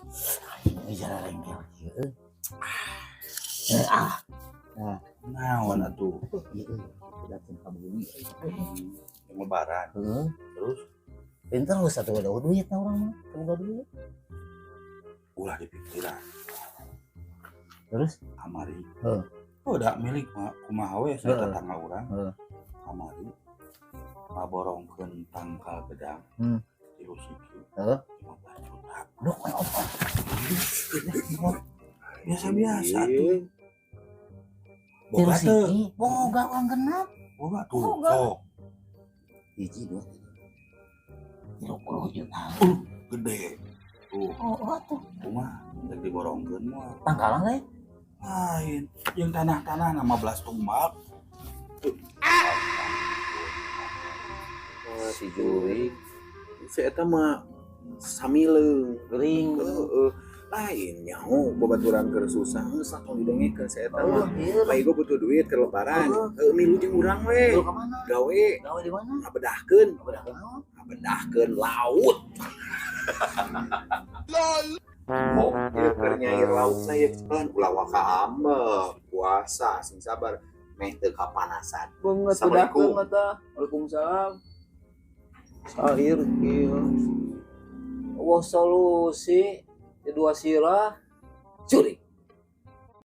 Aing jalan rengkel kieu euy. Eh, ah, Naon atuh? Ieu euy, datang ka bumi. Yang lebaran. Heeh. Terus? Pinter terus atuh, ada duit na urang mah, teu boga duit. Ulah dipikiran. Terus? Kamari. Heeh. Oh, da milik mah kumaha we saya tetangga urang. Kamari ngaborongkeun tangkal gedang. 3 siki. 15 juta. Duh, kayak apa? Biasa-biasa tuh. Tilu Boga teu? siki, boga urang genap. Boga tuh. Boga. Sok. Hiji, dua, tiga. 30 juta. Gede. Tuh, Oh, atuh. Kumaha rek diborongkeun moal? Tangkalan lain? Lain. Yang tanah-tanah 15 tumbak. Oh, Si jurig. Si eta mah samileung. Gering. Heeh. Lain nyaho babaturan keur susah, geus lah, tong didengekeun si eta Oh, mah. iya. Pak Igo butuh duit ke lebaran. Heeh. Heuh, milu jeung urang we. Lu ke mana? Gawe. Gawe di mana? Ngabedahkeun, Ngabedahkeun naon? Ngabedahkeun laut. Oh, ieu keur nyair lautna ieu cepetan, ulah waka ambek. Puasa sing sabar meh teu kapanasan. Banget. Assalamualaikum. Bedahkeun mata. Waalaikumsalam. Sair ieu. Wah, solusi di dua sirah. Jurig.